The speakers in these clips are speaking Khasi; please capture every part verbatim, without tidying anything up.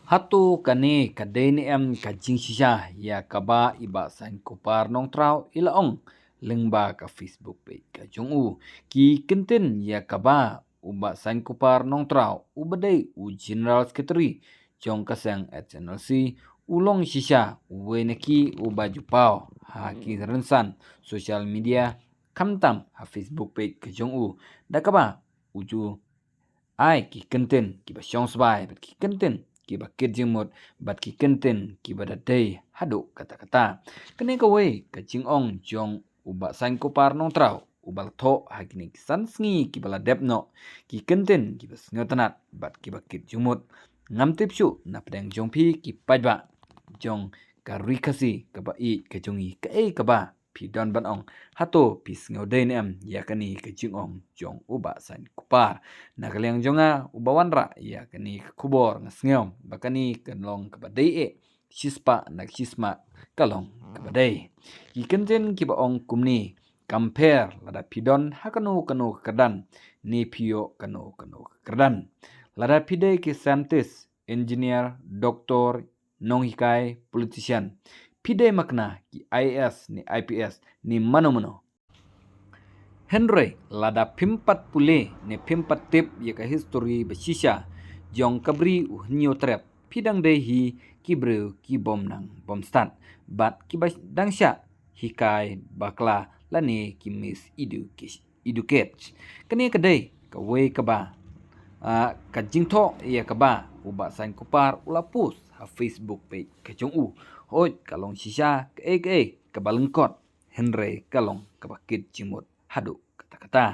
Hato kane ka dei ne em ka jingshisha ïa kaba i Bah Saiñ Kupar Nongtraw i la ong lyngba ka Facebook page ka jong u? Ki kyntien ïa kaba u Bah Saiñ Kupar Nongtraw, uba dei u General Secretary jong ka seng H N L C, u long shisha uwei na ki uba ju paw ha ki rynsan social media, khamtam ha Facebook page ka jong u, da kaba u ju ai ki kyntien kiba shong sbai bad ki kyntien kiba kit jingmut bad ki kyntien kiba da dei haduh katta katta. Kane kawei ka jingong jong u Bah Saiñ Kupar Nongtraw, uba la thoh ha kine ki san sngi kiba la dep noh, ki kyntien kiba sngewtynnat bad kiba kit jingmut. Ngam tip shuh na pdeng jong phi ki paidbah jong ka Ri Khasi kaba ïeit ka jong ngi, kaei kaba phi don ban ong? Hato phi sngew dei ne em ïa kane ka jingong jong u Bah Saiñ Kupar? Na ka liang jong nga, uba wanrah ïa kane ka khubor, nga sngew ba kane ka long kaba dei eh, shispah na ka shismah ka long kaba dei. Ki kyntien kiba ong kumne: Kam pher lada phi don ha kano kano ka kyrdan ne phi ïoh kano kano ka kyrdan. Lada phi dei ki scientist, engineer, doctor, nonghikai, politician, phi dei makna ki I A S ne I P S ne mano mano. Hynrei lada phim pat pule ne phim pat tip ïa ka history ba shisha jong ka bri u Hynñiewtrep, phi dang dei hi ki briew ki bym nang bym stad bad kiba dang shah hikai bakla lane ki miseducation, educate. Kane ka dei kawei kaba, ah, ka jingthoh ïa kaba u Bah Saiñ Kupar u la post ha Facebook page ka jong u. Hooid, ka long shisha kaei kaei kaba lyngkot, hynrei ka long kaba kit jingmut haduh katta katta.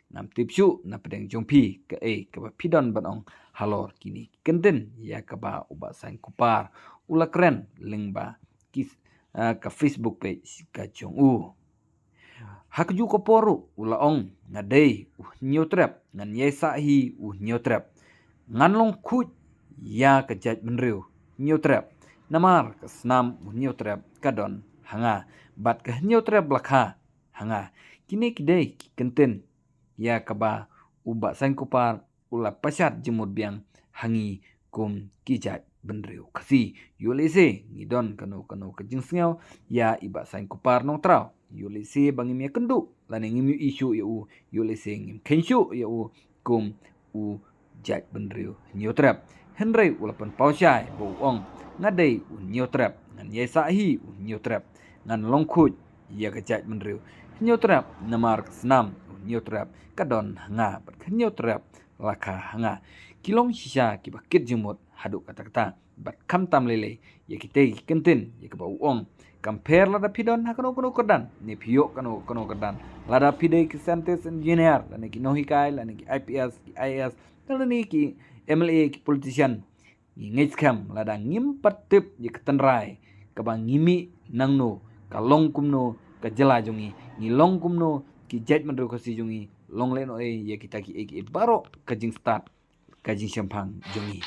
Ngam tip shuh na pdeng jong phi kaei kaba phi don ban ong halor kine ki kyntien ïa kaba u Bah Saiñ Kupar u la kren lyngba ki, ah, ka Facebook page ka jong u. Ha kajuh ka por ruh u la ong: Nga dei u Hynñiewtrep, ngan ïai sah hi u Hynñiewtrep. Ngan long khuid ïa ka jaitbynriew Hynñiewtrep, namar ka snam u Hynñiewtrep ka don ha nga, bad ka Hynñiewtrep la kha ha nga. Kine ki dei ki kyntien ïa kaba u Bah Saiñ Kupar u la pynshad jingmut biang ha ngi kum ki jaitbynriew Khasi. Ïoh lehse ngi don kano kano ka jingsngew ïa i Bah Saiñ Kupar Nongtraw. Ïoh lehse ba ngim ïakynduh lane ngim ïohi shuh ïa u. Ïoh lehse ngim kheiñ shuh ïa u kum u jaitbynriew Hynñiewtrep. Hynrei u la pynpaw shai ba u ong: Nga dei u Hynñiewtrep, ngan ïai sah hi u Hynñiewtrep. Ngan long khuid ïa ka jaitbynriew Hynñiewtrep, namar ka snam u Hynñiewtrep ka don ha nga, bad ka Hynñiewtrep la kha ha nga. Ki long shisha kiba kit jingmut haduh katta katta. Bad khamtam lei lei ïa kitei ki kyntien ïa kaba u ong: Kam pher lada phi don ha kano kano kyrdan ne phi ïoh kano kano kyrdan. Lada phi dei ki scientist, engineer, lane ki nonghikai, lane ki I P S, ki I A S, lane ki M L A, ki politician, ngi ngeit skhem lada ngim pat tip ïa ka tynrai kaba ngi mih nangno, ka long kumno ka jylla jong ngi, ngi long kumno ki jaitbynriew Khasi jong ngi, long lehnohei ïa kita kiei kiei baroh, ka jingstad, ka jingshemphang jong ngi.